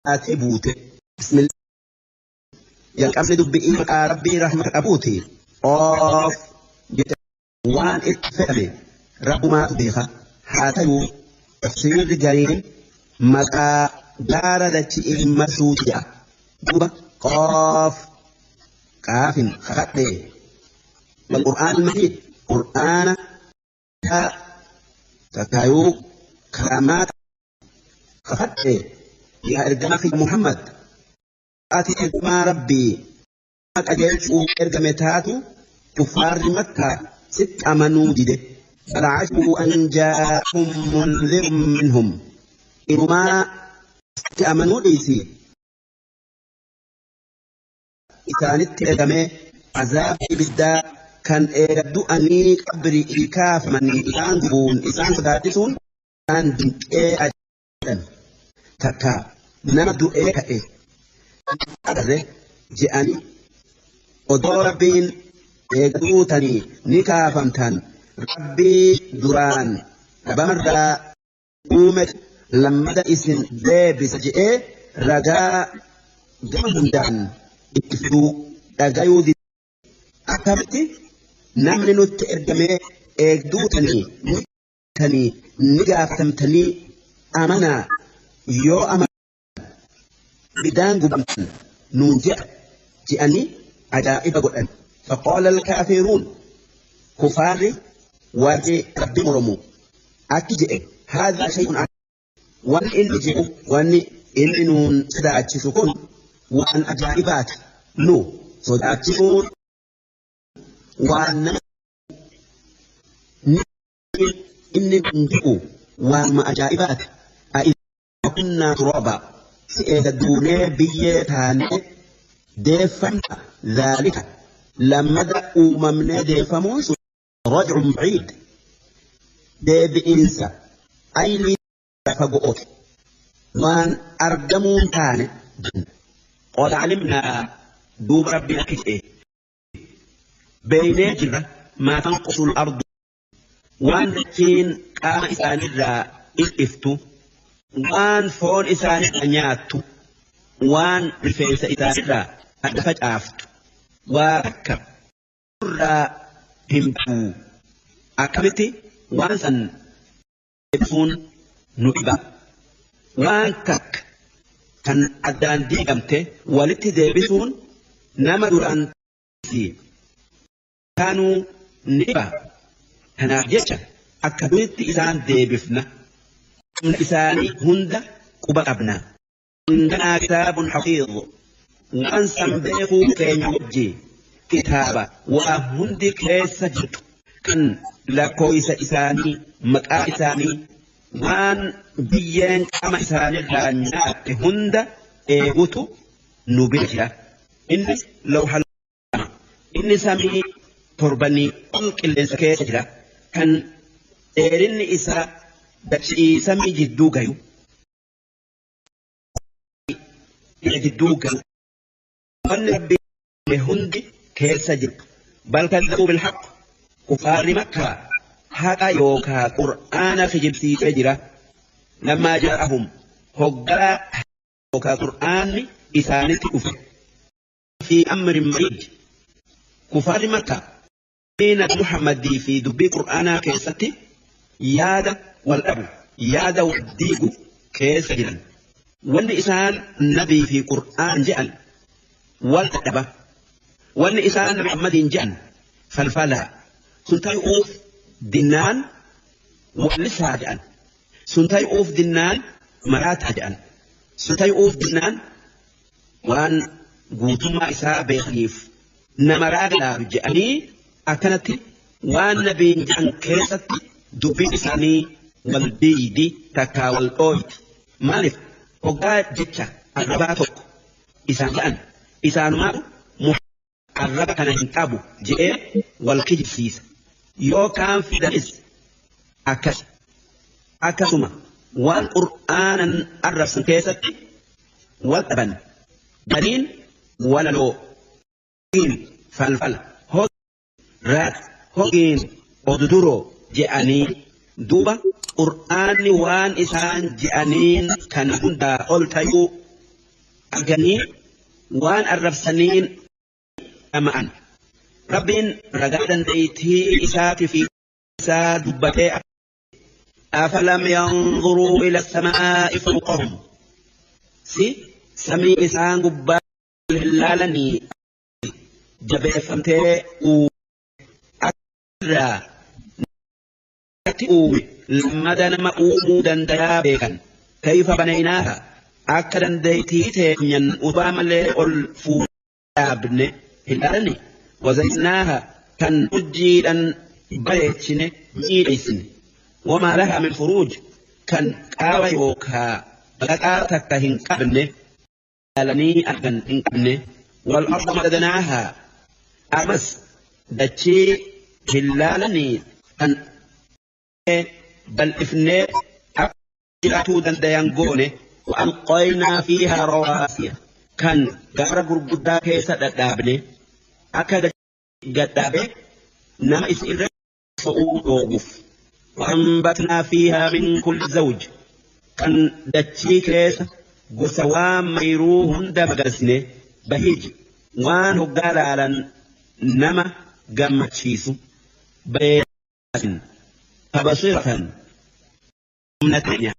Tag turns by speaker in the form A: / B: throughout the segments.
A: Ati buute. Bismillah. Jalqabni dubbii maqaa Rabbii rahmata qabuuti. Qoof jette waan itti fedhame Rabbumaatu beeka. Haa ta'uu tafsiirri gariin maqaa gaara dachi'ii marsuuti jedha. Duuba qoof qaafin kakadhee. Wal Qur'aan majiid Qur'aana takkaayuu karamaa kakadhee yaa ergamaa kiyya Muhammad ati ergamaa Rabbii qajeelchuu ergame taatu kuffaarri Makkaa sitti amanuu dide. بل عجبوا أن جاءهم منذر منهم إنما sitti amanuu dhiisi isaanitti ergamee azaaba ibiddaa kan eega du'anii qabri'ii kaafamanii isaan gubuun isaan sodaachisuun isaan dinqee ajaa'ibaan takka nama du'ee ka'e agarre je'anii odoo Rabbiin eega duutanii ni kaafamtan Rabbii duraan dhabamarraa uume lammada isin deebisa je'ee ragaa gama hundaan itti fiduu dhagayuu akkamitti namni nutti ergamee eegduutanii ni gaafatamtanii amanaa yoo amanaa bidaan gubamtan nuun je'a je'anii ajaa'iba godhan. فقال الكافرون كفار warri Rabbi moromu akki je'e هذا شيء wanni inni je'u wanni inni nuun sodaachisu kun waan ajaa'ibaati nu sodaachisuun waan nama inni nuun je'u waanuma ajaa'ibaati أإذا كنا ترابا si eega duunee biyyee taanee deeffamna ذلك lammada uumamnee deeffamuun sun رجع بعيد deebi'insa aylii fago'ooti waan argamuun taane قد علمنا duuba Rabbiin akki jedhe beeynee jirra ما تنقص الأرض waan dachiin qaama isaanirraa iftu waan foon isaanirraa nyaattu waan rifeensa isaanirraa adda facaaftu waa takka irraa hin ba'u akkamitti waan san ibsuun nu dhiba waan takka kan addaan diigamte walitti deebisuun nama duraan taanuu ni dhiba kanaaf jecha akka duritti isaan deebifna humna isaanii hunda quba qabna. عندنا كتاب حفيظ waan san beekuu keenya wajji kitaaba waa hundi keessa jirtu kan lakkoofsa isaanii maqaa isaanii waan biyyeen qaama isaaniirraa nyaatte hunda eegutu nu bira jira. Inni lawha inni samii torbanii ol qilleensa keessa jira kan dheerinni isaa dachii samii jidduu gayu. Jidduu gayu. Wanni Rabbi hundi keessa jirtu. بل كذبوا بالحق kufaarri Makkaa haqa yookaa Qur'aana kijibsiisee jira. لما جاءهم hoggaa yookaa Qur'aanni isaanitti dhufe. في أمر مريج kufaarri Makkaa diina Muhammadii fi dubbii Qur'aanaa keessatti yaada wal dhabu yaada wal diigu keessa jiran. Wanni isaan nabii fi Qur'aan je'an wal dhaba. Wanni isaan Muhammadiin je'an falfalaa sun ta'uuf dinnaan wallisaa je'an. Sun ta'uuf dinnaan maraataa je'an. Sun ta'uuf dinnaan waan guutummaa isaa beekaniif nama raagalaaf je'anii akkanatti waan nabiin je'an keessatti dubbiin isaanii wal diidi takkaa wal dhooyti. Maaliif hoggaa jecha arrabaa tokko isaan je'an isaanumaatu arraba kana hin qabu je'ee wal kijibsiisa. Yoo kaan fidanis akkas akkasuma waan Qur'aanan arrabsan keessatti wal dhaban gariin walaloo hogiin falfala raad hogiin oduduroo je'anii duuba Qur'aanni waan isaan je'aniin kan hundaa ol tayuu Arganii waan arrabsaniin dhama'an. Rabbiin ragaa dandeettii isaatii fi isaa dubbatee afalam yanzuruu ila samaa'i fawqahum si samii isaan gubbaa laalanii jabeeffamtee irraa uume lammada nama uumuu dandayaa beekan kayfa banaynaaha akka dandeettii teenyan utubaa malee ol fuudhaabne hin laalani wazaynaaha kan hojjiidhan bareechine miidheessine wamaa lahaa min furuuj kan qaawa yookaa baqaqaa takka hin qabne laalanii argan hin qabne wal arda madadnaaha amas dachii hin laalanii kan bal'ifnee akka jiraatuu dandayan goone وألقينا فيها رواسي كان gaara gurguddaa keessa dhadhaabne akka gadhaabe nama is irra so'uu dhooguuf وأنبتنا فيها من كل زوج كان dachii keessa gosa waan mayruu hunda magarsine bahiij waan hoggaa laalan nama gammachiisu bareedasin tabasiratan humna teenya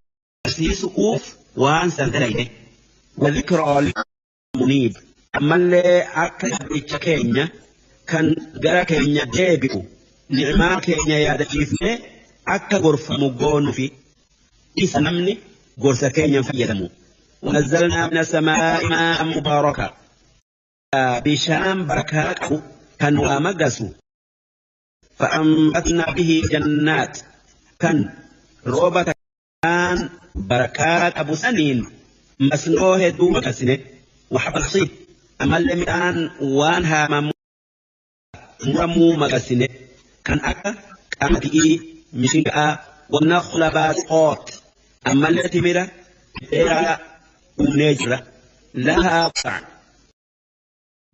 A: agarsiisuuf waan san dalayne وذكرى للمنيب ammallee akka gabricha keenya kan gara keenya deebi'u ni'maa keenya yaadachiifnee akka gorfamu goonufi isa namni gorsa keenyan fayyadamu. ونزلنا من السماء ماء مباركا bishaan barakaa qabu kan waa magasu فأنبتنا به جنات kan rooba kan barakaa qabu saniin masnoo hedduu magasine وحب الحصيد ammallee midhaan waan haamamu muramuu magasine kan akka qamadii mishingaa والنخل باسقات ammallee timira dheeraa uumnee jira lahaa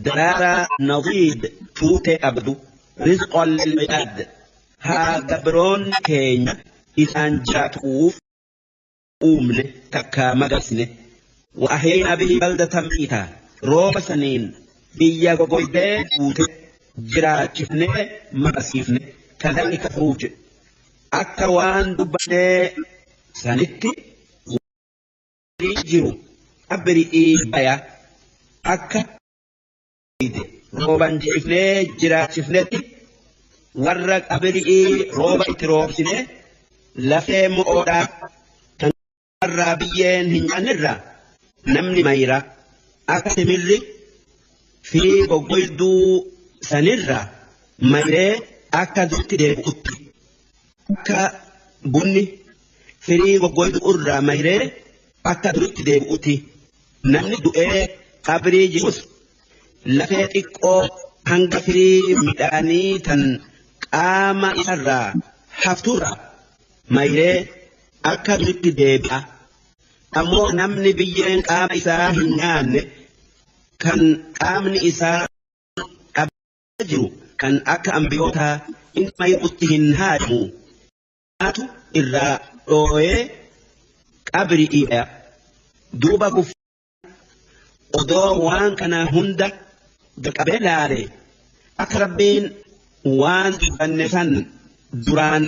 A: daraaraa nadiid tuutee qabdu رزقا للعباد haa gabroonni keenya isaan jiraatuuf uumne takkaa magarsine وأحيينا به بلدة ميتا rooba saniin biyya gogoydee guute jiraachifnee magarsiifne كذلك خروج akka waan dubbannee sanitti jiru qabri'ii baya akka rooban jeefnee jiraachifnetti warra qabri'ii rooba itti roobsine lafee mo'oodhaa kan irraa biyyeen hin nyaannirraa namni mayra akka simirri fi goggoyduu sanirraa mayree akka dutti deebi'utti akka bunni firii goggoyduu irraa mayree akka duritti deebi'utti namni du'ee qabrii jirus lafee xiqqoo hanga firii midhaanii tan qaama isarraa hafturraa mayree akka duritti deebi'a. Ammoo namni biyyeen qaama isaa hin nyaanne kan qaamni isaa qabee jiru kan akka ambiyootaa inni mayrutti hin haajamu nyaatu irraa dhooyee qabri'iidha. Duuba kuff odoo waan kana hunda qabee laale akka rabbiin waan dubbanne san duraan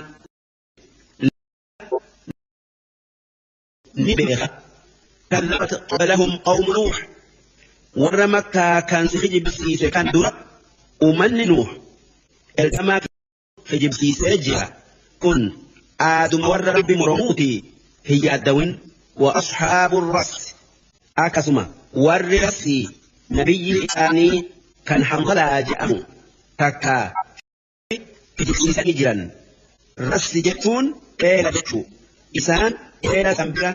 A: ni beeka. كذبت قبلهم قوم نوح warra makkaa kan si kijibsiise kan dura uummanni Nuux ergamaa kijibsiisee jira kun aaduma warra rabbi moromuuti hin yaaddawin wa asxaabu ras akkasuma warri rassii nabiyyi isaanii kan hanzalaa jedhamu takka kijibsiisanii jiran rassi jechuun eela jechuu isaan eela san bira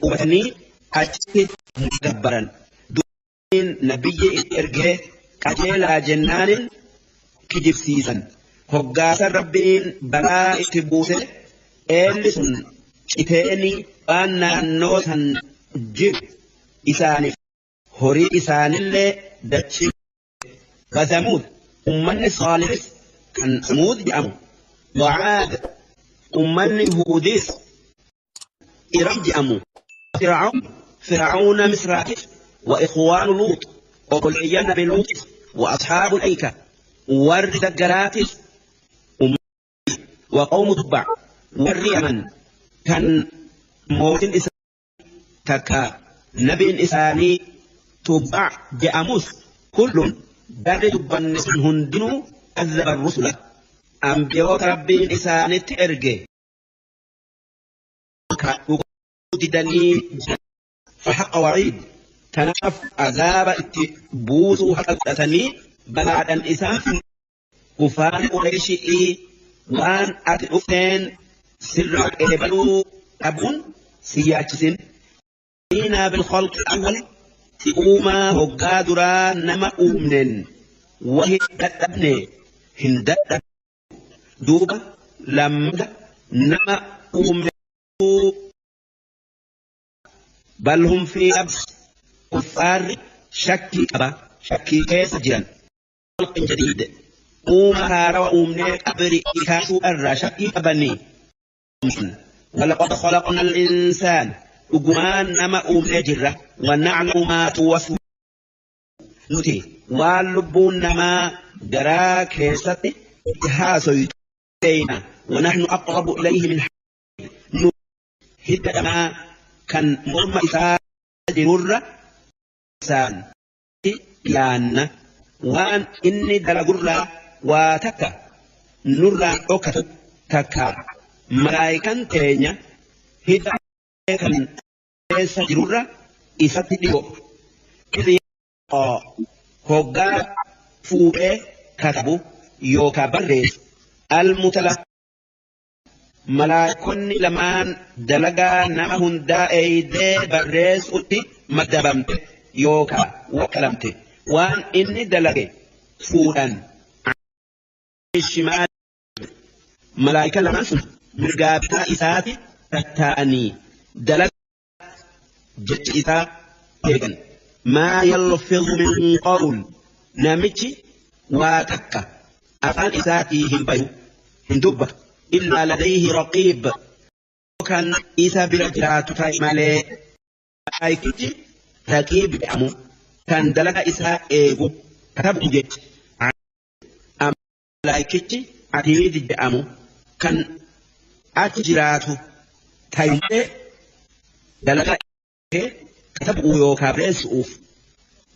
A: qubatanii achitti gabbaran dubbiin nabiyyi itti ergee qajeelaa jennaanin kijibsiisan hoggaasan rabbiin balaa itti buuse eelli sun citeeni waan naannoo san jiru isaaniif horii isaanillee dachii Samuud ummanni Saalihis kan Samuud jedhamu Wacaad ummanni Huudis Iram jedhamu Fir'awn فرعون مصر وإخوان لوط وقلعيان بلوط وأصحاب الأيكة ورد الجراتس وقوم تبع والريمن كان موت إسان تكا نبي إساني تبع جأموس كل برد بنس هندنو كذب الرسل أنبياء ربي إساني ترجع فحق وعيد تناف عذاب اتبوسوا حقتني بعد الإسان كفار قريشي وان أتأثين سر إبلو أبون سياتسين إنا بالخلق الأول تؤما هقادرا نما أمنن وهي تتبني هندت دوبا لما نما أمنن بل هم في أبس كفار شكي أبا شكي كيس جيران خلق جديد أوما هارا وأمني أبري إكاسو أرى شكي أبني ولقد خلقنا الإنسان أجمان نما أمني جرة ونعلم ما توسو نتي واللبون نما جرا كيستي اتهاسو يتينا ونحن أقرب إليه من حبل هدى ما كان مرمى إساء جرر إنسان يان وان إني دلقرا وتكا نرى أكت تكا ملايكا تينيا هدى كان جرر إساء ديو إذ هقا فوئ كتبو يوكا بريس المتلقى ملاكonni lamaan dalagaa nama hundaa eeydee barreessutti maddabamte yookaa wakkalamte waan inni dalage fuudhan shimaal malaayika lamaan sun mirgaa bitaa isaati tatta'anii dalagaa jecha isaa eegan maa yalfizu min qawl namichi waa takka afaan isaatii hin bayu hin dubbatu إلا لديه رقيب كان إذا برجعت مالي أيكتي رقيب أمو كان دلك إسا إيغو كتب جت أم لايكتي أتيد أمو كان أتجراتو تايمة دلك كتب يوكا بريس أوف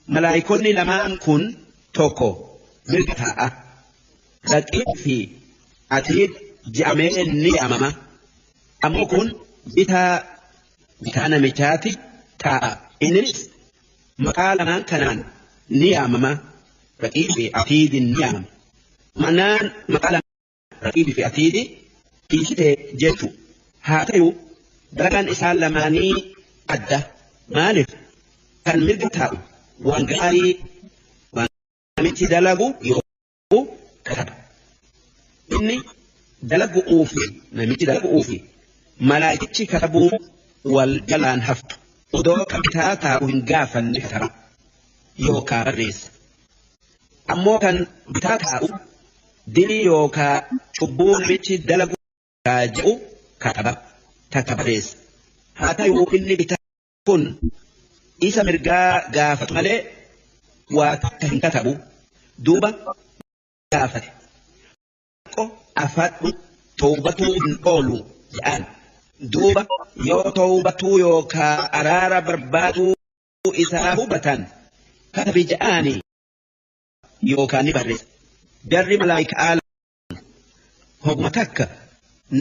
A: ملايكوني لما كن توكو ملكتا رقيب في أتيد جامع نعمة أمو كن بتا بتانا مجاتي تا إنس مقالنا كنان نعمة رقيب في عتيد النعم معنان مقالنا رقيب في عتيد في جيتو هاتيو دلقان إسال لماني أدى مالف كان مرقتاو وانقاري وانقاري دلقو يغو كتب إني dalagu uufi namichi dalagu uufi malaayikichi katabuu wal jalaan haftu odoo kabitaa taa'u hin gaafanne kataba yookaa barreessa ammoo kan bitaa taa'u dilii yookaa cubbuu namichi dalagu jedhu kataba takka barreessa haa ta'u inni bitaa kun isa mirgaa gaafatu malee waa takka hin katabu duuba gaafate afadhu tawbatuu hin oolu jedhan duuba yoo tawbatuu yookaa araara barbaaduu isaa hubatan katabi jedhaani yookaa ni barreessa jarri malaayikaa hoguma takka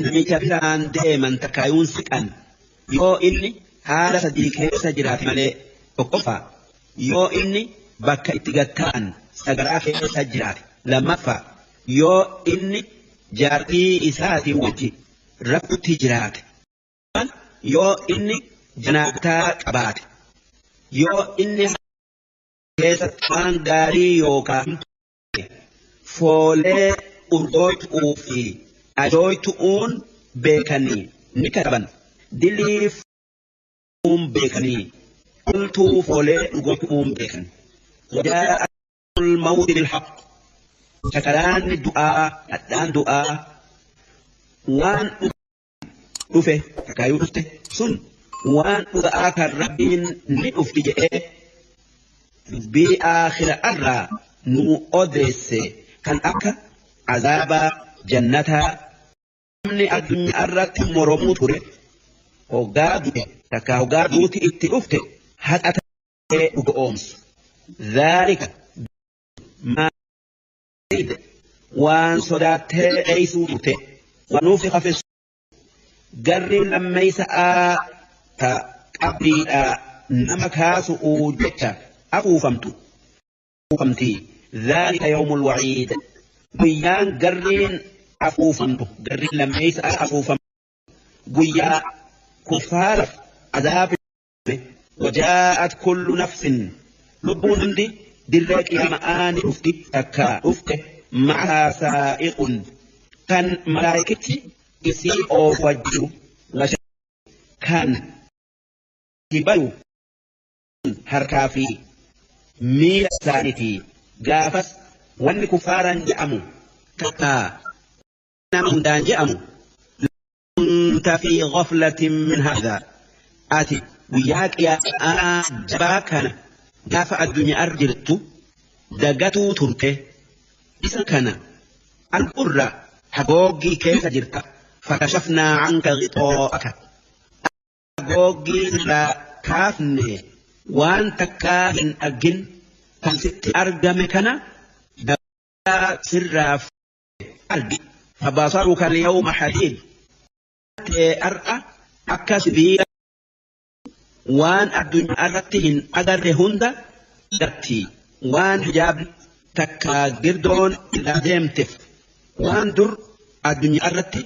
A: namicha biraan deeman takkaayuun siqan yoo inni haala sadii keessa jiraate malee tokkoffaa yoo inni bakka itti gatta'an sagaraa keessa jiraate lammaffaa yoo inni jaartii isaatiin wajji rakkutti jiraate yoo inni janaataa qabaate yoo inni keessatti waan gaarii yookaan foolee urgooytu'uu fi ajooytu'uun beekanii ni kataban dilii fuun beekanii qultuu foolee urgooytu'uun beekan wajaa الموت بالحق شكران الدعاء أدان دعاء وان رفه تكايو رفته سن Waan dhuga'aa kan Rabbiin ni dhufti jedhee dubbii aakhira irraa nu odeesse kan akka azaabaa jannataa namni addunyaa irratti moromuu ture hoggaa du'e takka hoggaa duuti itti dhufte haqa ta'ee dhuga oomsu. Dhaalika maa waan sodaattee dheeysuu turte wanuufi hafis garri lammeeysa'aa ta qabriidhaa nama kaasu'uu jecha afuufamtu. Afuufamti dhaalika yawmul waciid guyyaan garriin afuufamtu garriin lammeeysa'aa afuufamtu guyyaa kuffaaraf azaaba وجاءت كل نفس لبون عندي درك يا مآني dhufti takka dhufte معها سائق كان ملائكتي isii oofaa jiru kan kibalu harkaa fi miila isaaniiti gaafas wanni kuffaaran je'amu takka nama hundaan je'amu kunta fi ghaflatin min haadha ati guyyaa qiyaamaa jabaa kana gaafa addunyaa irra jirtu dagatuu turte isa kana argurra hagooggii keessa jirta fakashafnaa anka ghixaa'aka hagoogii irraa kaafne waan takkaa hin argin kan sitti argame kana dabaa sirraa argi fabasaruka al-yawma hadiid ta'e ar'a akka sibiila waan addunyaa irratti hin agarre hunda gatti waan hijaabni takka girdoon irraa deemteef waan dur addunyaa irratti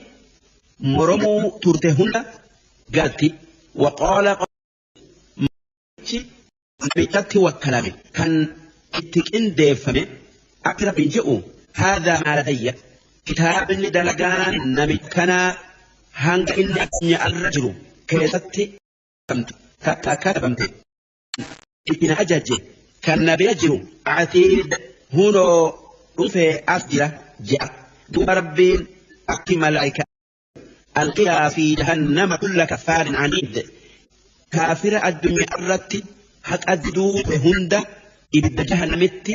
A: moromuu turte hunda galti waqoola namichatti wakkalame kan itti qindeeffame akka rabbiin jedhu haadhaa maa ladayya kitaabni dalagaan namicha kanaa hanga inni addunyaa irra jiru keessatti takka katabamte itti na ajaje kan na bira jiru atiid hunoo dhufee as jira je'a duuba rabbiin akki malaayika alqiyaa fi jahannama kulla kaffaarin aniid kaafira addunyaa irratti haqa diduu hunda ibidda jahannamitti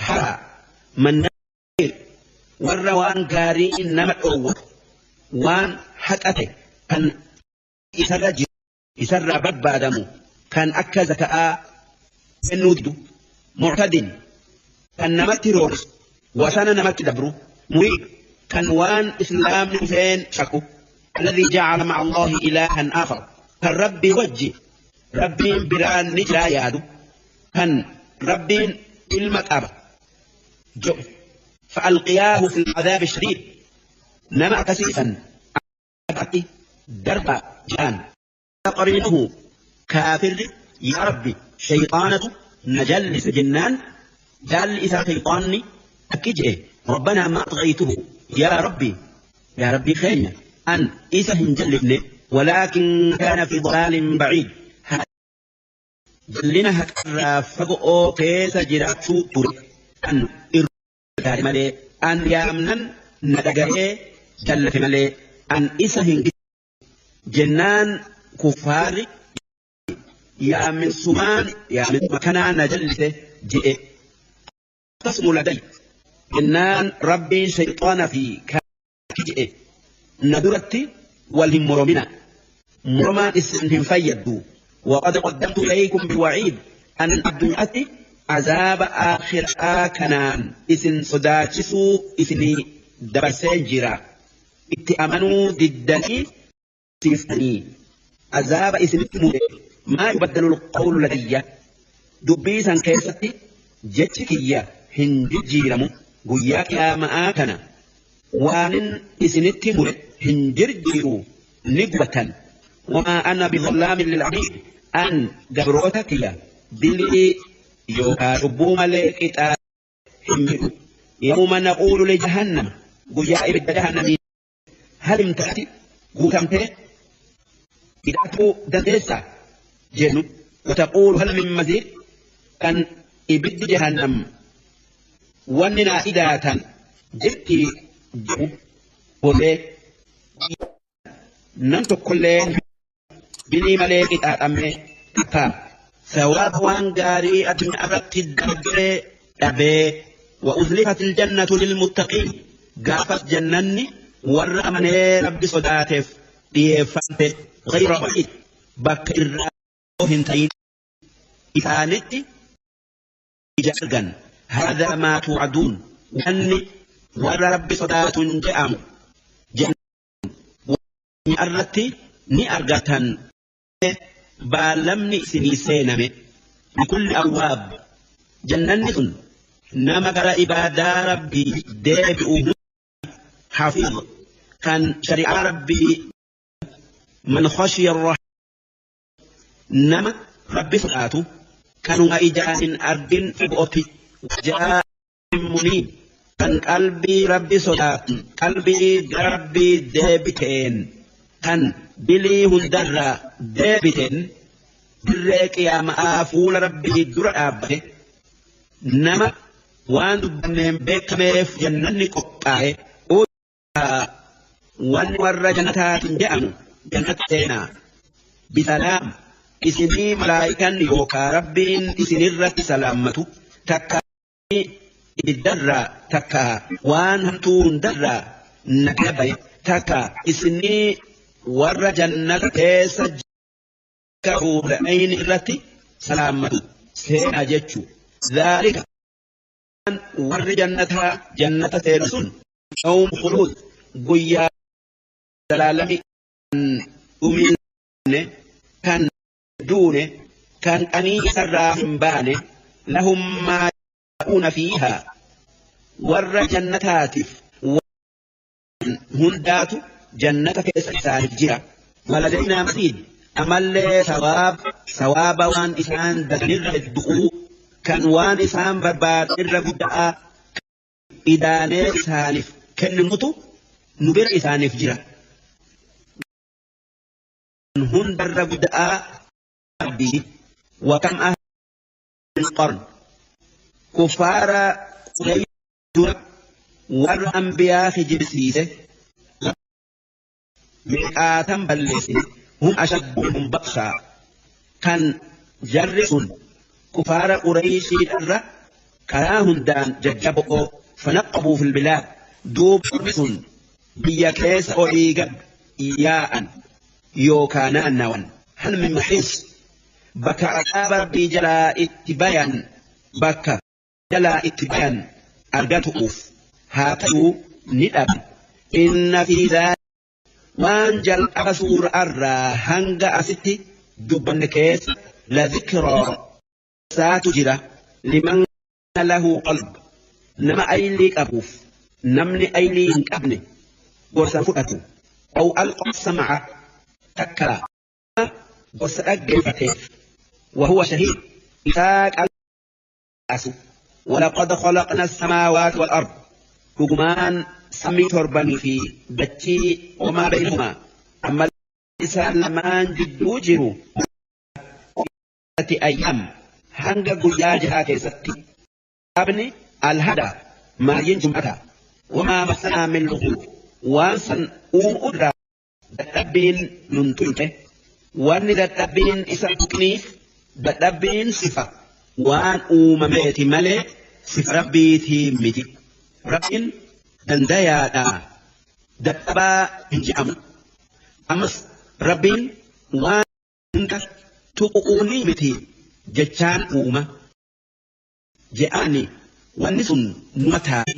A: hara mannaa warra waan gaarii nama dhoowwatu waan haqate kan isarra jiru isarraa barbaadamu kan akka zaka'aa kennuu didu muctadin kan namatti roorisu wasana namatti dabru muriib kan waan islaamni dhufeen shakku alladhii jacala ma'a Allaahi ilaahan aakhar kan rabbii wajji rabbiin biraan ni jiraa yaadu kan rabbiin ilma qaba jedhu fa'alqiyaahu fil cadaabi shadiid nama akkasiisan atti darba jedhaan qariinuhu kaafirri yaa rabbi shayxaanatu na jallise jennaan jaalli isaa shayxaanni akki je'e rabbanaa ma axghaytuhu yaa rabbi yaa rabbii keenya an isa hin jallifne walaakin kaana fi dalaalin baciid jallina haqarraa fagoo keessa jiraachuu ture an irra malee an yaamnan na dhaga'ee jallate malee an isa hin jennaan kuffaarri yaaminsumaan yaaminsuma kanaa na jallise je'e tasmu laday jennaan rabbiin shayxaana fi kaaki je'e na duratti wal hin moromina moromaan isin hin fayyaddu وقد قدمت إليكم بالوعيد أن الدنيا عذاب آخر كنان إسن صداتشسو إسني دبرسين جرا اتأمنوا ضدني سيفتني عذاب إسنتي ما يبدل القول لدي دبيسا كيستي جتكيا هنججيرمو guyyaa qiyaamaa kana waanin isinitti mure hin jirjiru ni gubatan wamaa ana bidhallaamin lil'abiid an gabroota kiyya dilii yookaa cubbuu malee qixaa hin midhu yawma naquulu lijahannama guyyaa ibidda jahannamii hal imta'ati guutamtee hidhatuu dandeessaa jennu wataquulu hal min maziid kan ibiddi jahannam wanni naa idaatan jirti jedhu godhee nam tokkollee Bilii malee qixaaxamee takka sawaaba waan gaarii addunyaa irratti darbee dhabee wa uzlifatil jannatu lilmuttaqiin gaafas jannanni warra amanee rabbi sodaateef dhiyeeffamte ghayra ba'iid bakka irraa hin ta'in isaanitti ija argan haadhaa maa tuucaduun wanni warra rabbi sodaatun je'amu irratti ni argatan baalamni isinii seename likulli awwaab jannanni sun nama gara ibaadaa rabbii deebi'u hafiz kan shari'aa rabbii man khashiya nama rabbi sodaatu kanuma ijaan hin argin fugooti jaa muniib kan qalbii rabbi sodaatu qalbii gara rabbii deebiteen kan bilii hundarraa deebiteen dirree qiyaama'aa fuula rabbii dura dhaabbate nama waan dubbanneen beekameef jannanni qophaa'e wanni warra jannataatiin jedhamu jannata seenaa bisalaam isinii malaa'ikan yookaa rabbiin isinirratti salaammatu takka ibiddarraa takka waan hamtuu hundarraa nagaa baye takka isinii warra jannata keessa fuudhanii irratti salaammatu seenaa jechuu dhaalika warri jannataa jannata seenu sun yawm khuluud guyyaa zalaalami kan dhuminne kan duune kan qanii isarraa hin baane lahum maa yashaa'uuna fiihaa warra jannataatiif waan hundaatu jannata keessa isaaniif jira waladaynaa masiid amallee sawaaba waan isaan daganirra heddu'uu kan waan isaan barbaadanirra gudda'aa idaanee isaaniif kenninutu nu bira isaaniif jira. Hundarra gudda'aa rabbii wakam ahli qarn kufaara Quraysh dura warra anbiyaa kijibsiise meeqaatan balleessine hum ashaddu minhum baqshaa kan jarri sun kufaara Qurayshiidharra karaa hundaan jajjabo'oo fanaqabuu fil bilaad duuba sun biyya keessa olii gad yaa'an yookaa naannawan hal min maxiis bakka cadaaba rabbii jalaa itti bayan bakka jalaa itti bayan argatu'uuf haa ta'uu ni dhaban inna fi waan jalqaba suura'arraa hanga asitti dubbanne keessa la dhikraa saatu jira liman lahu qalb nama aylii qabuuf namni aylii hin qabne gorsa fudhatu aw alqa sama'a takka gorsa dhaggeeffateef وهو شهيد إساق الأسو ولقد خلقنا السماوات والأرض هجمان سمي تربني في دتشي وما بينهما أما إسان لمان جدو جرو أيام hanga guyyaa jahaa keessatti abni alhada maayyin jum'ata wamaa masanaa min lughub waan san uumuudhaa dadhabbiin nun tuyte wanni dadhabbiin isa tuqniif dadhabbiin sifa waan uumameeti malee sifa rabbiitii miti rabbiin dandayaadhaa dadhabaa hin je'amu ammas rabbiin waan hunda tuquunii miti jechaan uuma je'ani wanni sun numa taate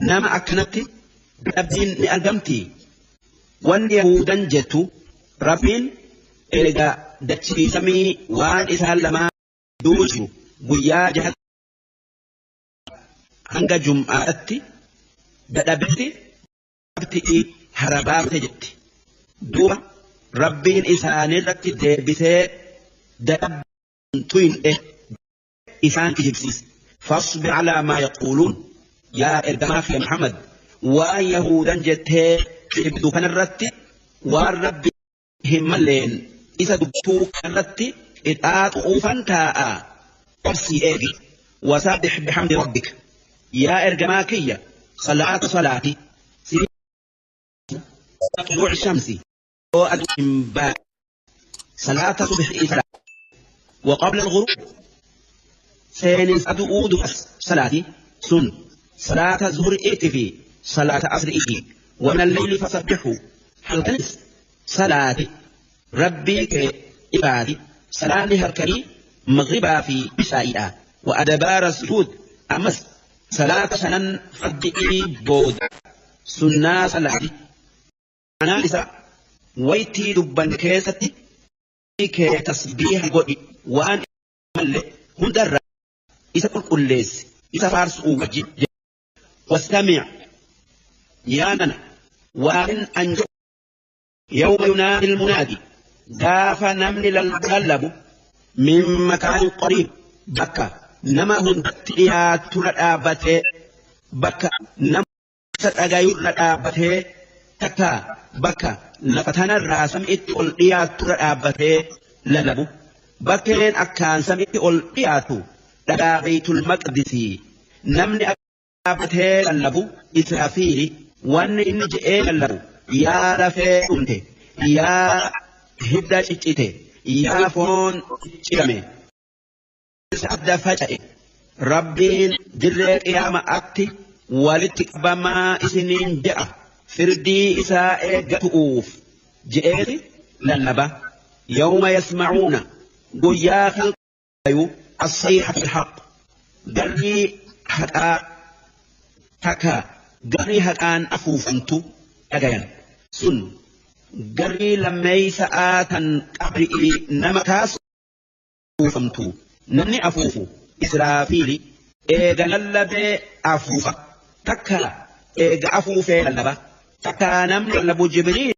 A: nama akkanatti dadhabbiin ni argamti wanni yahudan jettu rabbiin erga dachii samii waan isaan lamaa gidduu jiru guyyaa jaha hanga jum'aatti dadhabetti sabti'i harabaafte jetti duuba rabbiin isaanirratti deebisee dadhabbiin tuyne isaan kijibsiise fasbir alaa maa yaquuluun yaa ergamaa fi Muhammad waan yahudan jettee kijibdu kanarratti waan rabbi hin malleen isa dubbatuu kanarratti qixaaxuufan taa'a obsii eegi wasabbih bihamdi rabbik yaa ergamaa kiyya salaata salaati طلوع الشمس yoo aduun hin baane صلاة صبح وقبل الغروب سين أدؤود صلاتي سن صلاة زهر في صلاة عصر إيتي ومن الليل فسبحه حلقنس صلاة ربي كإبادي صلاة هركني مغربا في بسائئة وأدبار السجود أمس صلاة شنن فردئي بود سنة صلاة أنا إسا ويتي دبان كيستي كي تسبيح قدي وأن ملي هندر إسا كل كليس إسا فارس وجي واستمع يا ننا وأن أنجو يوم ينادي المنادي داف نمل للغلب من مكان قريب بكا نما هندتيا تردابته بكا نما ستغير ردابته تكا بكا لفتنا الراسم اتقل تردابته للبو بكين أكان سمئت القياتو لدى بيت المقدس نمني أكابته للبو إسرافيل وان إنجئ للبو يا رفي أمته يا هدى شتته يا فون شرمه سعد فجأة ربين جريك يا ما أكتي ولتكبما إسنين جاء فردي إساء جتؤوف جئت للبا يوم يسمعون قيا خلق الصيحة الحق قري حقا حكا قري حقان أفوفنتو أجيان سن قري لما يسآتن قبرئي نمكاس أفوفنتو نمني أفوفو إسرافيلي إيغا للبي أفوفا تكا إيغا أفوفي للبا تكا نمني للبو جبريل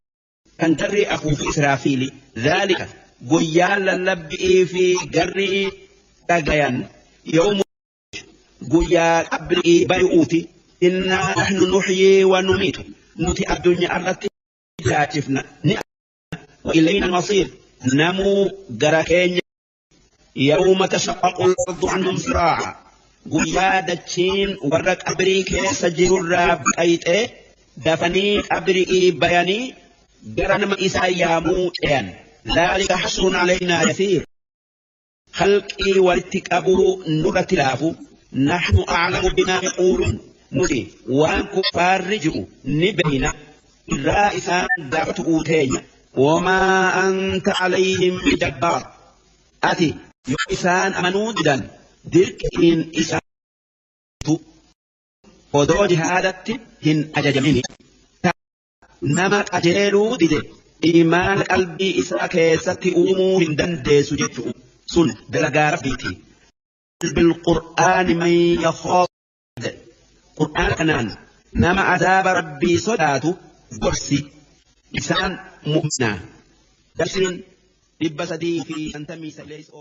A: كان قري أفوف إسرافيلي ذلك guyyaa lallabbi'ii fi garrii dhagayan yawmu guyyaa qabri'ii bari'uuti innaa nahnu nuhyii wa numiitu nuti addunyaa irratti jiraachifna ni wa ilayna almasiir namuu gara keenya yawma tashaqqaqu al-ardu anhum siraa'a guyyaa dachiin warra qabrii keessa jirurraa baqayxee dafanii qabri'ii bayanii gara nama isaa yaamuu ce'an. ذلك حشر علينا يسير خلقي والتكابو نور تلافو نحن أعلم بما يقولون نتي وان كفار رجعوا نبينا الرائسان دعوت أوتين وما أنت عليهم بجبار أتي يؤسان أمنودا دركين إسان ودو جهادت هن أججميني نما أجيلو ديدي إيمان قلبي إسا كيستي أمو هندن ديسو جتشو سن دلقا ربيتي بالقرآن من يخاف قرآن كنان نما عذاب ربي صداتو قرسي إسان مؤمنا درسين لبسدي في أنتمي سليس.